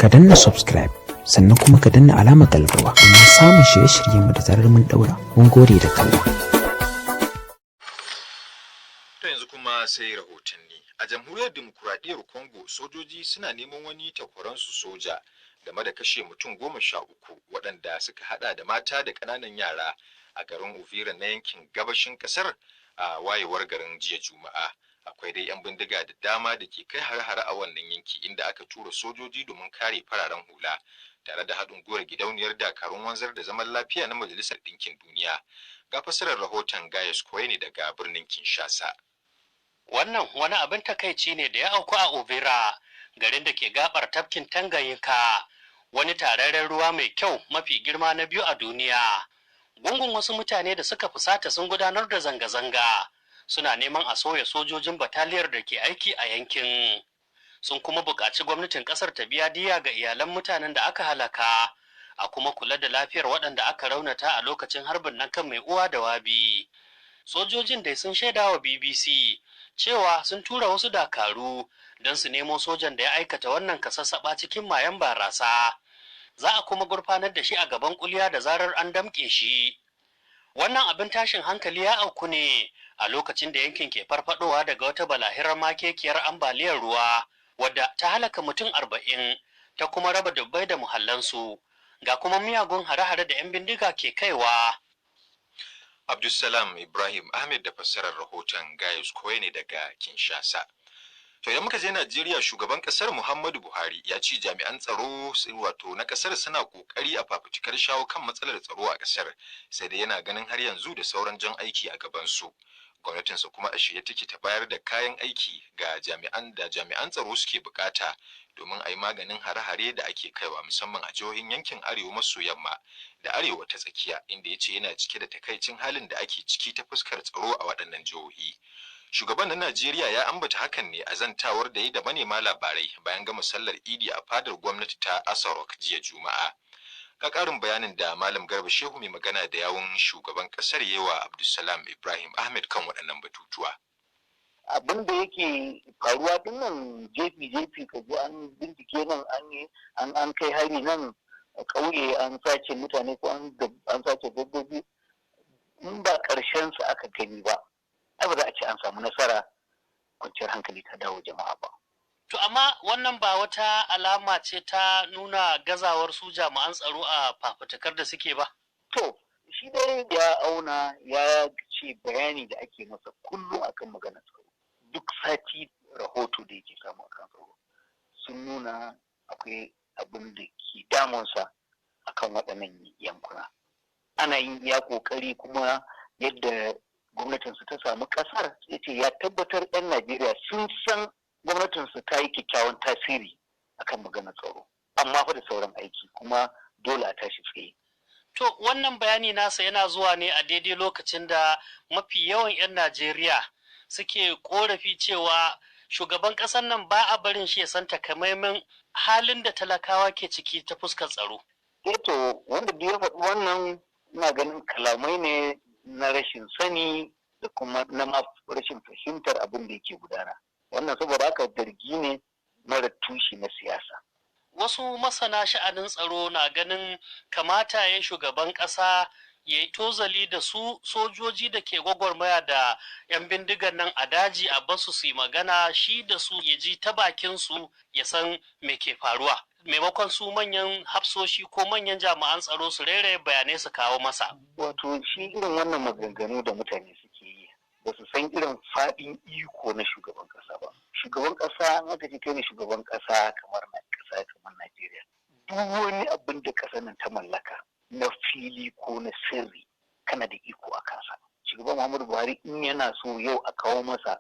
Ka danna subscribe, sannan kuma ka danna alamar kalbarwa domin samun shirye-shiryenmu da zarar mun daura. Mun gode da kallo. To, yanzu kuma sai rahotanni. A Jamhuriyar Dimokuraɗiyyar Congo, sojoji suna neman wani takwaransu soja game da kashe mutum 13 waɗanda suka hada da mata da ƙananan yara a garin Uvira na yankin gabashin ƙasar a wayewar garin jiya Juma'a. Akwai dai 'yan bindiga da dama da ke kai hare-hare a wannan yanki, inda aka tura sojoji domin kare fararen hula tare da haɗin gwiwar gidauniyar dakarun wanzar da zaman lafiya na Majalisar Ɗinkin Duniya. Ga fassarar rahoton Gaius ne daga birnin Kinshasa. Wannan wani abin takaici ne da ya auku a Uvira, garin da ke gabar tafkin Tanganyika, wani tararren ruwa mai kyau mafi girma na biyu a duniya. Gungun wasu mutane da suka fusata sun gudanar da zanga-zanga, suna neman a sauya sojojin bataliyar da ke aiki a yankin. Sun kuma buƙaci gwamnatin ƙasar ta biya diya ga iyalan mutanen da aka halaka, a kuma kula da lafiyar waɗanda aka raunata a lokacin harbin nan kan mai uwa da wabi. Sojojin dai sun shaida wa BBC cewa sun tura wasu dakaru don su nemo sojan da ya aikata wannan kasassaɓa cikin mayan barasa. Za a kuma gurfanar da shi a gaban kuliya da zarar an damƙe shi. Wannan abin tashin hankali ya auku ne a lokacin da yankin ke farfadowa daga wata balahirar makekiyar ambaliyar ruwa wadda ta halaka mutum 40 ta kuma raba dubbai da muhallansu, ga kuma miyagun hare-hare da 'yan bindiga ke kaiwa. Abdulsalam Ibrahim Ahmed da fassarar rahoton Gaius ne daga Kinshasa. To, idan muka je Najeriya, shugaban kasar Muhammadu Buhari ya ce jami'an tsaro, wato na kasar, suna kokari a fafutukar shawo kan matsalar tsaro a kasar, sai dai yana ganin har yanzu da sauran jan aiki a gaban su. Gwamnatinsa kuma a shirye take ta bayar da kayan aiki ga jami'an da jami'an tsaro suke bukata domin a yi maganin hare-hare da ake kaiwa, musamman a jihohin yankin arewa maso yamma da arewa ta tsakiya, inda ya ce yana cike da takaicin halin da ake ciki ta fuskar tsaro a waɗannan jihohi. Shugaban na Najeriya ya ambata hakan ne a zantawar da ya da manema labarai bayan gama sallar Idi a fadar gwamnati ta Aso Rock jiya Juma'a. Ga ƙarin bayanin da Malam Garba Shehu, mai magana da yawun shugaban ƙasar, ya wa Abdulsalam Ibrahim Ahmed kan waɗannan batutuwa. Abin da yake faruwa dinnan jefi jefi, ka ji an bincike nan, an yi an kai hari nan ƙauye, an sace mutane ko an sace dabbobi, in ba ƙarshen su aka gani ba, ai ba za a ce an samu nasara, kwanciyar hankali ta dawo jama'a ba. To, amma wannan ba wata alama ce ta nuna gazawar su jami'an tsaro a fafutukar da suke ba? To, shi dai ya auna, ya ce bayani da ake masa kullum akan maganar tsaro. Duk sati rahoto da yake samu akan tsaro sun nuna akwai abin da ke damunsa akan waɗannan yankuna. Ana yin iya ƙoƙari, kuma yadda gwamnatinsu ta samu ƙasar, ya ce ya tabbatar 'yan Najeriya sun san gwamnatinsu ta yi kyakkyawan tasiri akan maganar tsaro, amma fa da sauran aiki, kuma dole a tashi tsaye. To, wannan bayani nasa yana zuwa ne a daidai lokacin da mafi yawan 'yan Najeriya suke korafi cewa shugaban ƙasar nan ba a barin shi ya san takamaiman halin da talakawa ke ciki ta fuskar tsaro. To, wanda duk ya faɗi wannan, ina ganin kalamai ne na rashin sani da kuma na ma rashin fahimtar abin da yake gudana. Wannan saboda haka zargi ne mara tushe na siyasa. Wasu masana sha'anin tsaro na ganin kamata ya shugaban ƙasa ya yi tozali da su sojoji da ke gwagwarmaya da 'yan bindigan nan a daji, a basu su yi magana shi da su, ya ji ta bakin su, ya san me ke faruwa, maimakon su manyan hafsoshi ko manyan jami'an tsaro su rere bayanai su kawo masa. Wato shi irin wannan maganganu da mutane suke yi, ba su san irin faɗin iko na shugaban ƙasa ba. Shugaban ƙasa, in aka ce kai ne shugaban ƙasa kamar na ƙasa kamar Najeriya, duk wani abin da ƙasar nan ta mallaka na fili ko na sirri, kana da iko a kansa. Shugaban Muhammadu Buhari in yana so yau a kawo masa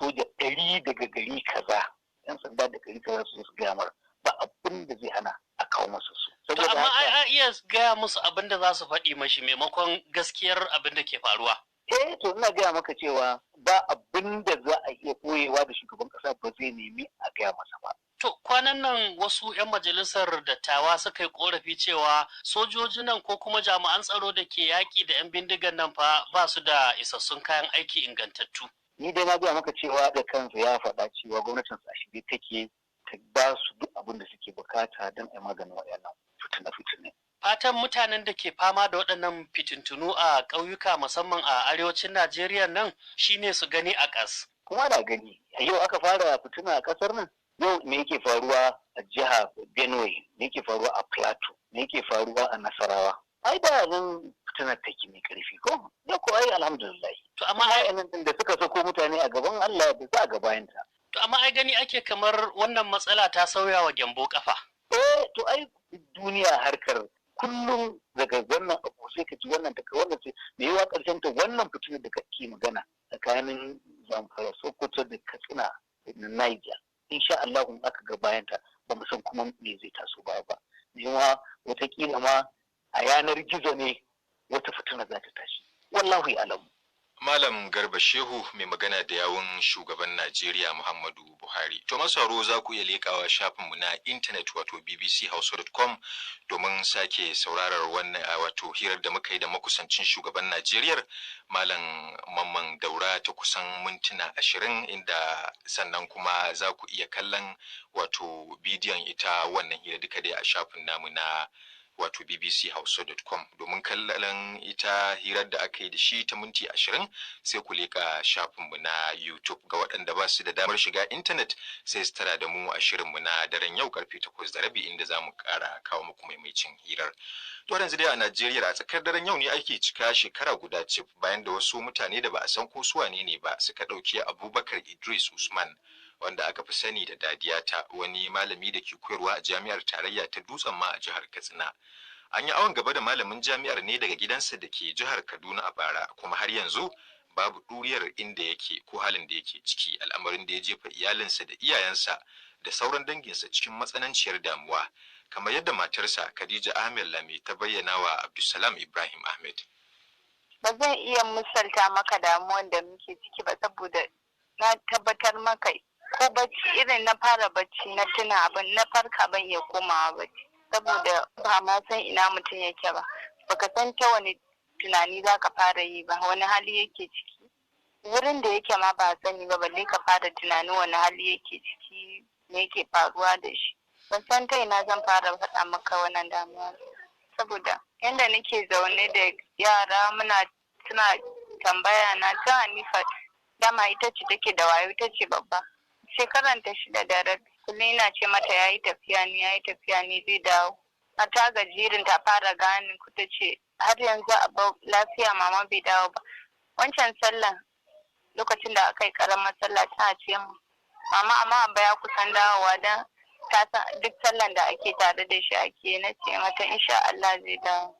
soja 100 daga gari kaza, yan sanda da gari kaza, su su gaya mara, ba abin da zai hana a kawo masa su. To, amma ai a iya gaya musu abin da za su faɗi mashi maimakon gaskiyar abin da ke faruwa. Eh, to ina gaya maka cewa ba abin da za a iya koyewa da shugaban kasa ba zai nemi a gaya masa ba. To, kwanan nan wasu 'yan majalisar dattawa suka yi korafi cewa sojojin nan ko kuma jami'an tsaro da ke yaƙi da 'yan bindigan nan fa ba su da isassun kayan aiki ingantattu. Ni dai na gaya maka cewa da kansa ya faɗa cewa gwamnatin a shirye take. ta ba su duk abin da suke bukata don a maganin waɗannan fitina-fitine. Fatan mutanen da ke fama da waɗannan fitintunu a ƙauyuka, musamman a arewacin Najeriya nan, shine su gani a ƙas. Kuma na gani, a yau aka fara fitina a ƙasar nan, yau me yake faruwa a jiha Benue, me yake faruwa a Plateau, me yake faruwa a Nasarawa. Ai da nan fitinar take mai ƙarfi ko? Ya ko ai alhamdulillah. To amma ai nan da suka sako mutane a gaban Allah da za a ga bayanta. To amma ai gani ake kamar wannan matsala ta sauya wa gyambo kafa. Eh, to ai duniya harkar kullum daga wannan abu sai ka ji wannan daga wannan, sai me yawa karshen ta wannan fitinar da kake magana tsakanin Zamfara, Sokoto da Katsina da Niger. Insha Allah in aka ga bayanta, ba mu san kuma me zai taso baya ba. Yawa watakila ma a yanar gizo ne wata fitina za ta tashi. Wallahu alamu. Malam Garba Shehu, mai magana da yawun shugaban Najeriya Muhammadu Buhari. To masu za ku iya leƙawa shafinmu na intanet, wato bbchausa.com, domin sake saurarar wannan, wato hirar da muka yi da makusancin shugaban Najeriya Malam Mamman Daura ta kusan mintuna 20, inda sannan kuma za ku iya kallon wato bidiyon ita wannan hira duka dai a shafin namu na wato bbchausa.com. Domin kallon ita hirar da aka yi da shi ta minti 20, sai ku leƙa shafinmu na YouTube. Ga waɗanda ba su da damar shiga intanet, sai su tara da mu a shirinmu na daren yau karfe 8:30, inda za mu ƙara kawo muku maimaicin hirar. To yanzu dai a Najeriya, a tsakar daren yau ne ake cika shekara guda cif bayan da wasu mutane da ba a san ko su wane ne ba suka ɗauki Abubakar Idris Usman, wanda aka fi sani da Dadiyata, wani malami da ke koyarwa a Jami'ar Tarayya ta Dutsen Ma a jihar Katsina. An yi awon gaba da malamin jami'ar ne daga gidansa da ke jihar Kaduna a bara, kuma har yanzu babu ɗuriyar inda yake ko halin da yake ciki, al'amarin da ya jefa iyalinsa da iyayensa da sauran danginsa cikin matsananciyar damuwa, kamar yadda matarsa Khadija Ahmed Lami ta bayyana wa Abdulsalam Ibrahim Ahmed. Ba zan iya misalta maka damuwan da muke ciki ba, saboda na tabbatar maka ko bacci irin na fara bacci na tuna abin, na farka ban iya komawa bacci, saboda ba ma san ina mutum yake ba, baka san ta wani tunani za ka fara yi ba, wani hali yake ciki, wurin da yake ma ba sani ba, balle ka fara tunanin wani hali yake ciki, me yake faruwa da shi. Ban san ta ina zan fara faɗa maka wannan damuwa, saboda yanda nake zaune da yara muna suna tambaya na ta Hanifa, dama ita ce take da wayo, ita ce babba, shekaran ta 6.5. Kullum ina ce mata yayi tafiya ne, yayi tafiya ne, zai dawo. A ta gajirin ta fara gane ku, ta ce har yanzu abu lafiya mama, bai dawo ba. Wancan sallan, lokacin da aka yi karamar sallah, tana ce mu mama, amma abba ya kusan dawowa, dan ta san duk sallan da ake tare da shi ake. Na ce mata insha Allah zai dawo,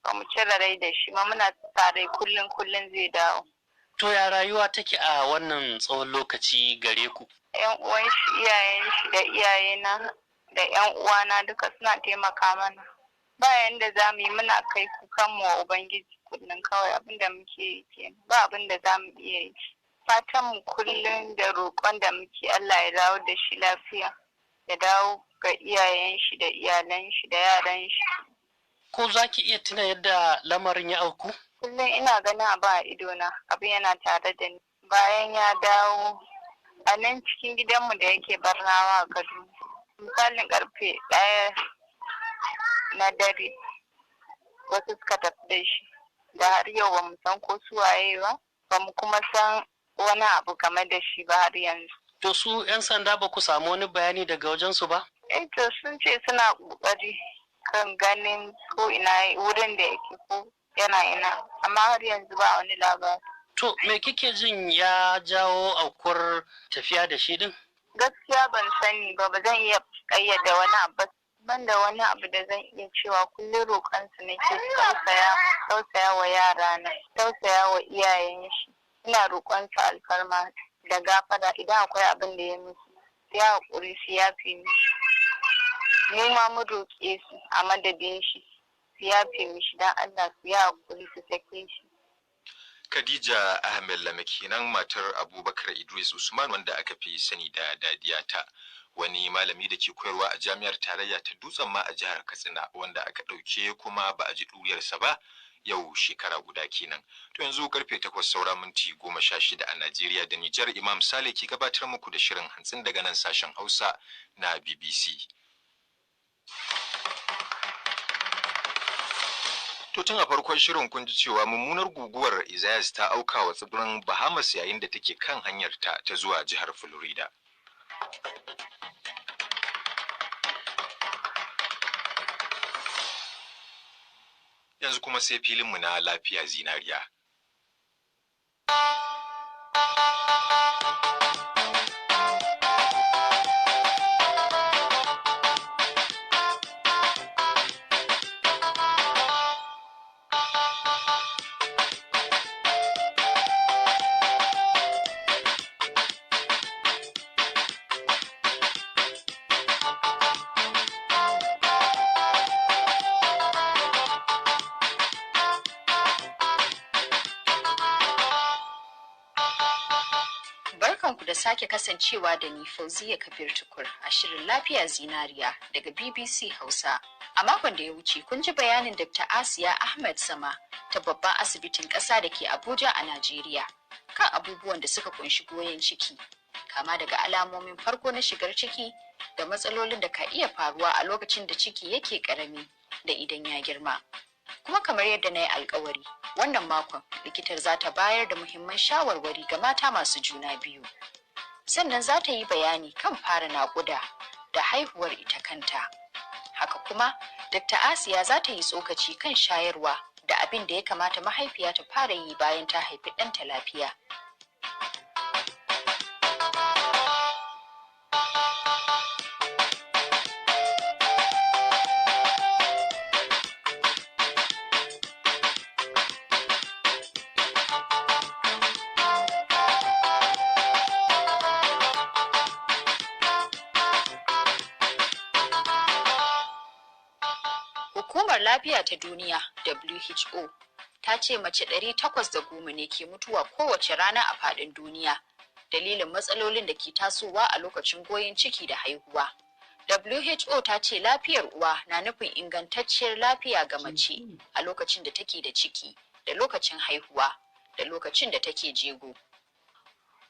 ba mu cire rai da shi ma, muna tare kullum kullum zai dawo. To ya rayuwa take a wannan tsawon lokaci gare ku? Yan uwan shi, iyayen shi da iyayena da yan uwana duka suna taimaka mana. Ba yanda za mu yi, muna kai kukan mu wa Ubangiji kullum, kawai abin da muke yi kenan, ba abin da za mu iya yi. Fatan mu kullum da roƙon da muke, Allah ya dawo da shi lafiya, ya dawo ga iyayen shi da iyalan shi da yaran shi. Ko za ki iya tuna yadda lamarin ya auku? Kullum ina ganin abu a idona, abin yana tare da ni. Bayan ya dawo, a nan cikin gidanmu da yake Barnawa a Kaduna, misalin karfe 1 na dare, wasu suka tafi da shi da har yau ba mu san ko su waye ba, ba mu kuma san wani abu game da shi ba har yanzu. To su 'yan sanda ba ku samu wani bayani daga wajensu ba? Eh, to sun ce suna kokari kan ganin ko ina wurin da yake ko yana ina, amma har yanzu ba wani labari. To me kike jin ya jawo aukuwar tafiya da shi din? Gaskiya ban sani ba, ba zan iya kayyade wani abu ban da wani abu da zan iya cewa. Kullum roƙon su nake tausaya, tausaya wa yara na, tausaya wa iyayen shi. Ina roƙon su alfarma da gafara, idan akwai abin da ya musu, su ya haƙuri, su yafe mishi. Mu ma mu roƙe su a madadin shi, su yafe mishi, don Allah su yi haƙuri su sake shi. Khadija Ahmed Lame kenan, matar Abubakar Idris Usman, wanda aka fi sani da Dadiyata, wani malami da ke koyarwa a Jami'ar Tarayya ta Dutsen Ma a jihar Katsina, wanda aka ɗauke kuma ba a ji ɗuriyarsa ba. Yau shekara guda kenan. To yanzu karfe 7:46 a Najeriya da Nijar, Imam Sale ke gabatar muku da shirin hantsin daga nan sashen Hausa na BBC. To tun a farkon shirin kun ji cewa mummunar guguwar Isaias ta auka wa tsibirin Bahamas yayin da take kan hanyarta ta zuwa jihar Florida. Yanzu kuma sai filinmu na Lafiya Zinariya. Barkanku da sake kasancewa da ni, Fauziya Kabir Tukur, a shirin Lafiya Zinariya daga BBC Hausa. A makon da ya wuce kun ji bayanin Dr. Asiya Ahmed Sama ta babban asibitin ƙasa da ke Abuja a Najeriya kan abubuwan da suka kunshi goyon ciki, kama daga alamomin farko na shigar ciki da matsalolin da ka iya faruwa a lokacin da ciki yake ƙarami da idan ya girma. Kuma kamar yadda na yi alkawari, wannan makon likitar za ta bayar da muhimman shawarwari ga mata masu juna biyu. Sannan za ta yi bayani kan fara naƙuda da haihuwar ita kanta. Haka kuma, Dr. Asiya za ta yi tsokaci kan shayarwa da abin da ya kamata mahaifiya ta fara yi bayan ta haifi ɗanta lafiya. Hukumar Lafiya ta Duniya, WHO, ta ce mace 810 ne ke mutuwa kowace rana a faɗin duniya dalilin matsalolin da ke tasowa a lokacin goyon ciki da haihuwa. WHO ta ce lafiyar uwa na nufin ingantacciyar lafiya ga mace a lokacin da take da ciki, da lokacin haihuwa, da lokacin da take jego.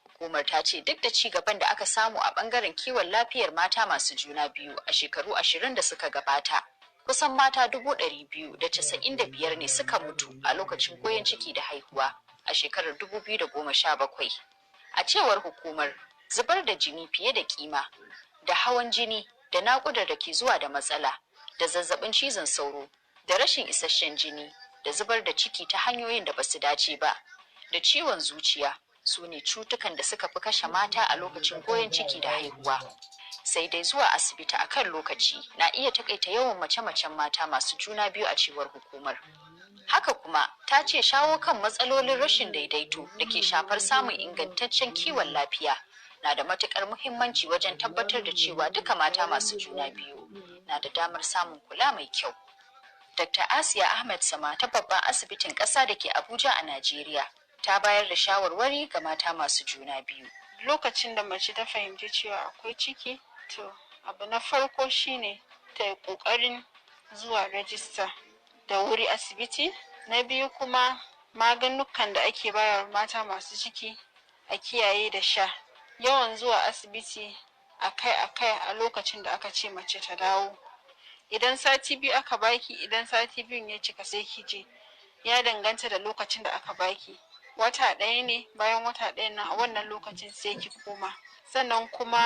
Hukumar ta ce duk da ci gaban da aka samu a bangaren kiwon lafiyar mata masu juna biyu a shekaru 20 da suka gabata, kusan mata 295,000 ne suka mutu a lokacin goyon ciki da haihuwa a shekarar 2017. A cewar hukumar, zubar da jini fiye da kima, da hawan jini, da naƙudar da ke zuwa da matsala, da zazzabin cizon sauro, da rashin isasshen jini, da zubar da ciki ta hanyoyin da basu dace ba, da ciwon zuciya su ne cutukan da suka fi kashe mata a lokacin goyon ciki da haihuwa. Sai dai zuwa asibiti a kan lokaci na iya takaita yawan mace-macen mata masu juna biyu, a cewar hukumar. Haka kuma ta ce shawo kan matsalolin rashin daidaito da ke shafar samun ingantaccen kiwon lafiya na da matukar muhimmanci wajen tabbatar da cewa duka mata masu juna biyu na da damar samun kula mai kyau. Dr. Asiya Ahmed Sama ta babban asibitin ƙasa da ke Abuja a Najeriya ta bayar da shawarwari ga mata masu juna biyu. Lokacin da mace ta fahimci cewa akwai ciki, to abu na farko shine ta yi ƙoƙarin zuwa rajista da wuri asibiti. Na biyu kuma, maganukan da ake bayar mata masu ciki a kiyaye da sha. Yawan zuwa asibiti akai-akai a lokacin da aka ce mace ta dawo. Idan sati 2 aka baki, idan sati 2n ya cika sai ki je. Ya danganta da lokacin da aka baki. Wata ɗaya ne, bayan wata ɗaya nan a wannan lokacin sai ki koma. Sannan kuma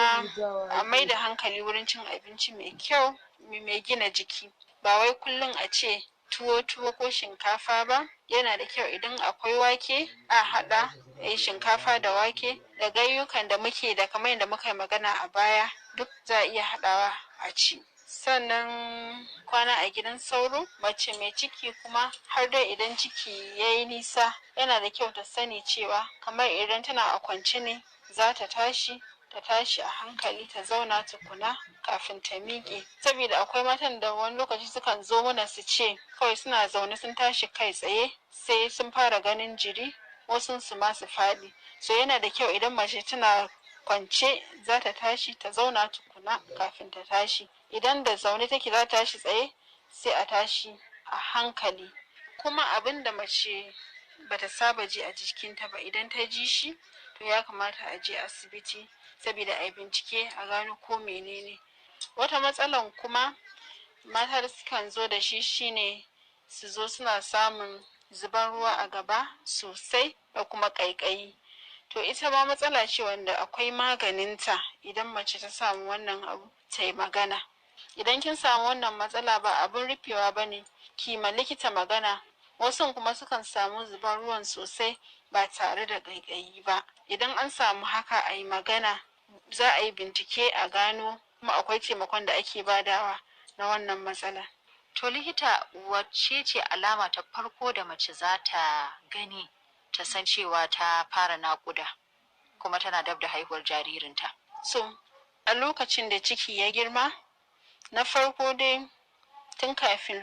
a mai da hankali wurin cin abinci mai kyau, mai gina jiki. Ba wai kullum a ce tuwo tuwo ko shinkafa ba. Yana da kyau idan akwai wake a haɗa a yi shinkafa da wake da gayyukan da muke da kamar yadda muka yi magana a baya, duk za a iya haɗawa a ci. Sannan kwana a gidan sauro. Mace mai ciki kuma, har dai idan ciki ya yi nisa, yana da kyau ta sani cewa kamar idan tana a kwance ne za ta tashi, ta tashi a hankali, ta zauna tukuna kafin ta miƙe, saboda akwai matan da wani lokaci sukan zo mana su ce kawai suna zaune sun tashi kai tsaye, sai sun fara ganin jiri, wasun su ma su faɗi. So yana da kyau idan mace tana kwance za ta tashi, ta zauna tukuna kafin ta tashi. Idan da zaune take za ta tashi tsaye, sai a tashi a hankali. Kuma abin da mace bata saba ji a jikinta ba, idan ta ji shi, to ya kamata a je asibiti saboda a yi bincike a gano ko menene. Wata matsalan kuma mata da sukan zo da shi shine su zo suna samun zuban ruwa a gaba sosai da kuma ƙaiƙayi. To ita ma matsala ce wanda akwai maganinta. Idan mace ta samu wannan abu, ta yi magana. Idan kin samu wannan matsala, ba abin rufewa ba ne, ki ma likita magana. Wasu kuma sukan samu zuban ruwan sosai ba tare da ƙaiƙayi ba. Idan an samu haka, a yi magana, za a yi bincike a gano, kuma akwai taimakon da ake badawa na wannan matsala. To likita, wacce ce alama ta farko da mace za ta gani ta san cewa ta fara naƙuda kuma tana dab da haihuwar jaririnta? So a lokacin da ciki ya girma, na farko dai tun kafin